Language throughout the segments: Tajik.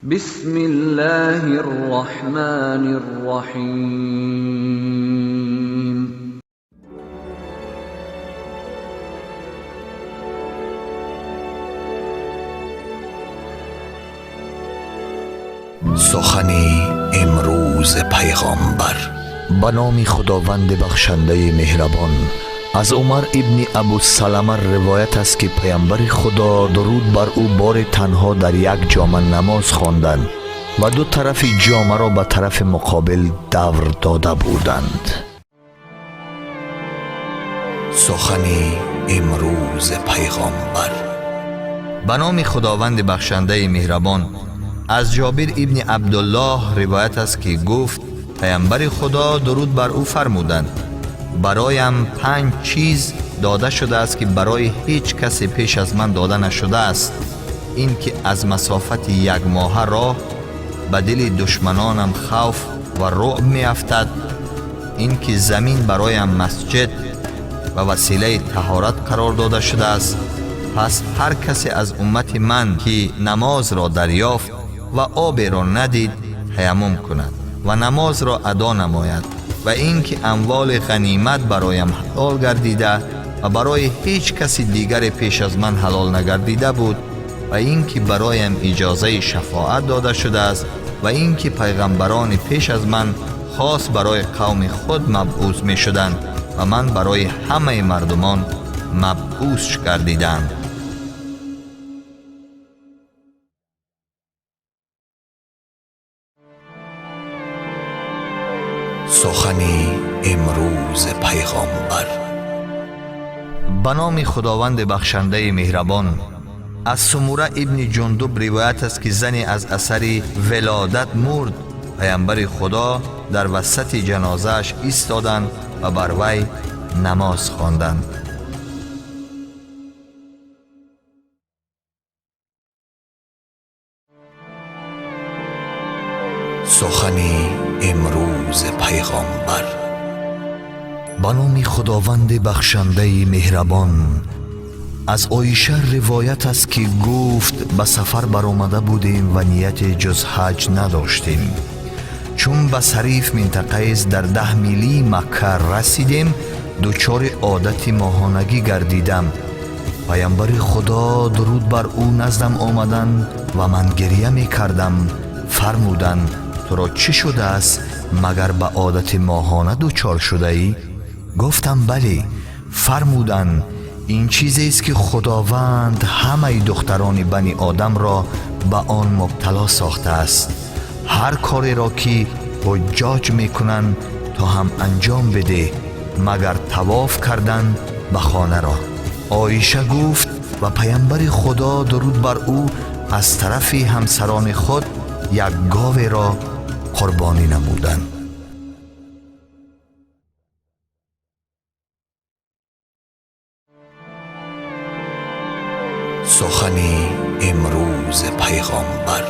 بسم الله الرحمن الرحيم. Сухани имрӯзи пайғомбар. Ба номи Худованди бахшандаи меҳрабон. Аз Умар ибни Абусалама ривоят аст, ки паямбари Худо, дуруд бар ӯ, бори танҳо дар як ҷома намоз хонданд ва ду тарафи ҷомаро ба тарафи муқобил давр дода буданд. Сухани имрӯзи пайғомбар. Ба номи Худованди бахшандаи меҳрабон. Аз Ҷобир ибни Абдуллоҳ ривоят аст, ки гуфт: паямбари Худо, дуруд бар ӯ, фармуданд: бароям панҷ чиз дода шудааст, ки барои ҳеҷ касе пеш аз ман дода нашудааст: ин ки аз масофати як моҳа роҳ ба дили душманонам хавф ва рӯъб меафтад, ин ки замин бароям масҷид ва василаи таҳорат қарор дода шудааст, пас ҳар касе аз уммати ман, ки намозро дарёфт ва оберо надид, таяммум кунад ва намозро адо намояд, ва ин ки амволи ғанимат бароям ҳалол гардида ва барои ҳеҷ каси дигаре пеш аз ман ҳалол нагардида буд, ва ин ки бароям иҷозаи шафоат дода шудааст, ва ин ки пайғамбарони пеш аз ман хос барои қавми худ мабъус мешуданд ва ман барои ҳамаи мардумон мабъус гардидаам. Сухани имрӯзи пайғомбар. Ба номи Худованди бахшандаи меҳрабон. Аз Сумура ибни Ҷундуб ривоят аст, ки зане аз асари вилодат мурд. Паямбари Худо дар васати ҷанозааш истоданд ва бар вай намоз хонданд. Сухани имрӯзи пайғомбар. Ба номи Худованди бахшандаи меҳрабон. Аз Оиша ривоят аст, ки гуфт: ба сафар баромада будем ва нияте ҷуз ҳаҷ надоштем. Чун ба Сариф, минтақаест дар 10 милии Макка, расидем, дучори одати моҳонагӣ гардидам. Паямбари Худо, дуруд бар ӯ, наздам омаданд ва ман гирья мекардам. Фармуданд: туро чӣ шудааст? Магар ба одати моҳона дучор шудаӣ? Гуфтам: бале. Фармуданд: ин чизест, ки Худованд ҳамаи духтарони бани одамро ба он мубтало сохтааст. Ҳар кореро, ки ҳуҷҷоҷ мекунанд, ту ҳам анҷом бидеҳ, магар тавоф кардан ба хонаро. Оиша гуфт: ва паямбари Худо, дуруд бар ӯ, аз тарафи ҳамсарони худ як говеро қурбонӣ намуданд. Сухани имрӯзи пайғомбар.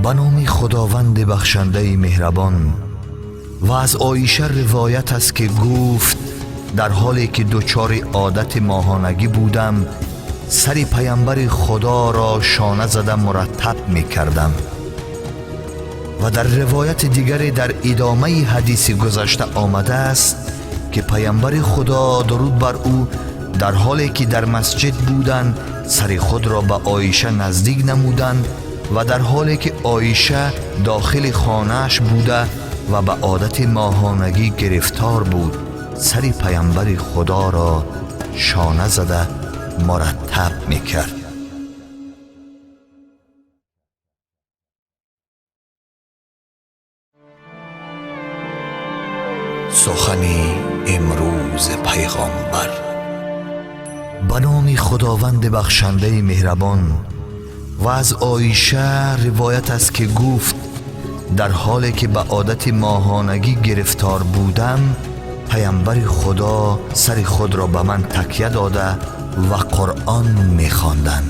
Ба номи Худованди бахшандаи меҳрабон. Ва аз Оиша ривоят аст, ки гуфт: дар ҳоле ки дучори одати моҳонагӣ будам, сари паямбари Худоро шона зада мураттаб мекардам. Ва дар ривояти дигаре дар идомаи ҳадиси гузашта омадааст, ки паямбари Худо, дуруд бар ӯ, дар ҳоле ки дар масҷид буданд, сари худро ба Оиша наздик намуданд ва дар ҳоле ки Оиша дохили хонааш буда ва ба одати моҳонагӣ гирифтор буд, сари паямбари Худоро шона зада мураттаб мекард. Сухани имрӯзи пайғомбар. Ба номи Худованди бахшандаи меҳрабон. Ва аз Оиша ривоят аст, ки гуфт: дар ҳоле ки ба одати моҳонагӣ гирифтор будам, паямбари Худо сари худро ба ман такя дода ва Қуръон мехонданд.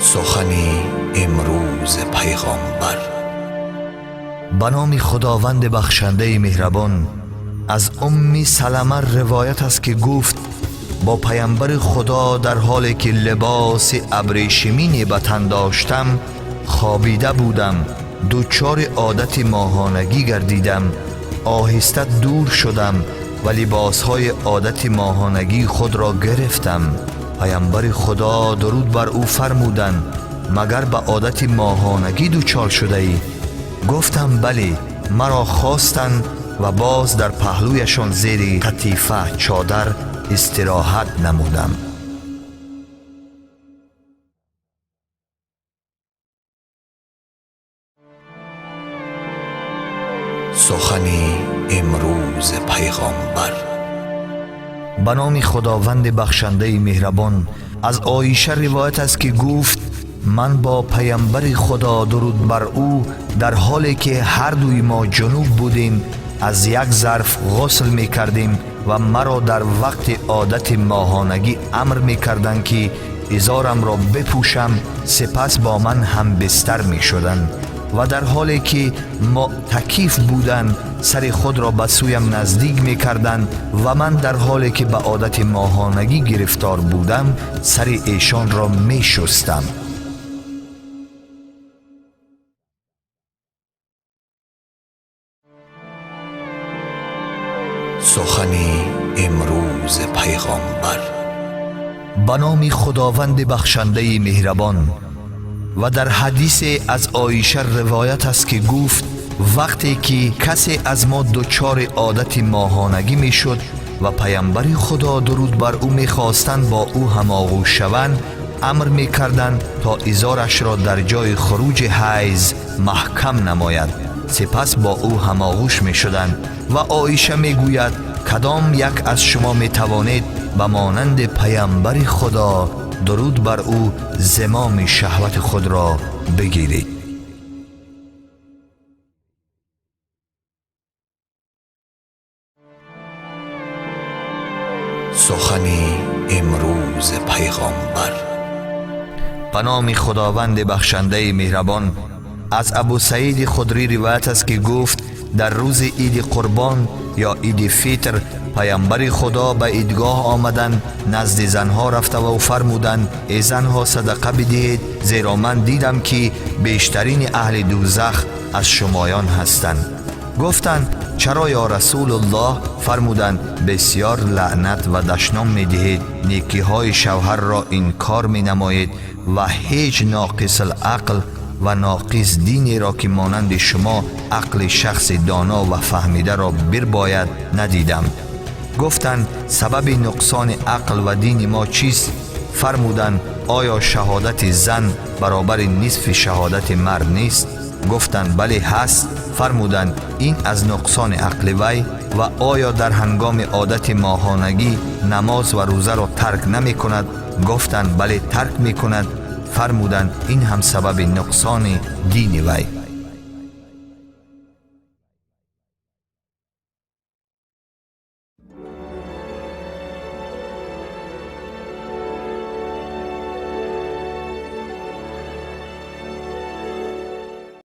Сухани имрӯзи пайғомбар. Ба номи Худованди бахшандаи меҳрабон. از ام سلمه روایت است که گفت با پیامبر خدا در حالی که لباس ابریشمینی به تن داشتم خوابیده بودم، دچار عادت ماهانگی گردیدم، آهسته دور شدم و لباسهای عادت ماهانگی خود را گرفتم. پیامبر خدا درود بر او فرمودند مگر به عادت ماهانگی دچار شده ای؟ گفتم بله. مرا خواستند و باز در پهلویشان زیر قطیفه چادر استراحت نمودم. سخن امروز پیغامبر. به نام خداوند بخشنده مهربان. از عایشه روایت است که گفت من با پیامبر خدا درود بر او در حالی که هر دوی ما جنوب بودیم از یک ظرف غسل می کردیم و مرا در وقت عادت ماهانگی امر می کردند که ازارم را بپوشم، سپس با من هم بستر می شدند و در حالی که معتکف بودند سر خود را به سویم نزدیک می کردند و من در حالی که به عادت ماهانگی گرفتار بودم سر ایشان را می شستم. سخن امروز پیغامبر. به نام خداوند بخشنده مهربان. و در حدیث از عایشه روایت است که گفت وقتی که کسی از ما دچار عادت ماهانگی میشد و پیامبر خدا درود بر او میخواستند با او هماغوش شوند، امر میکردند تا ازارش را در جای خروج حیض محکم نماید، سپس با او هماغوش میشدند. و عایشه میگوید کدام یک از شما میتوانید به مانند پیامبر خدا درود بر او زمام شهوت خود را بگیرید؟ سخن امروز پیغامبر. به نام خداوند بخشنده مهربان. از ابو سعید خدری روایت است که گفت در روز عید قربان یا عید فطر پیامبر خدا به عیدگاه آمدند، نزد زنها رفته و فرمودند ای زنها صدقه بدهید، زیرا من دیدم که بیشترین اهل دوزخ از شمایان هستند. گفتند چرا یا رسول الله؟ فرمودند بسیار لعنت و دشنام میدهید، نیکی های شوهر را انکار می نمایید و هیچ ناقص العقل و ناقص دینی را که مانند شما عقل شخص دانا و فهمیده را برباید ندیدم. گفتند سبب نقصان عقل و دین ما چیست؟ فرمودند آیا شهادت زن برابر نصف شهادت مرد نیست؟ گفتند بله هست. فرمودند این از نقصان عقل وی. و آیا در هنگام عادت ماهانگی نماز و روزه را ترک نمی کند؟ گفتند بله ترک می کند. فرمودند این هم سبب نقصان دین وی.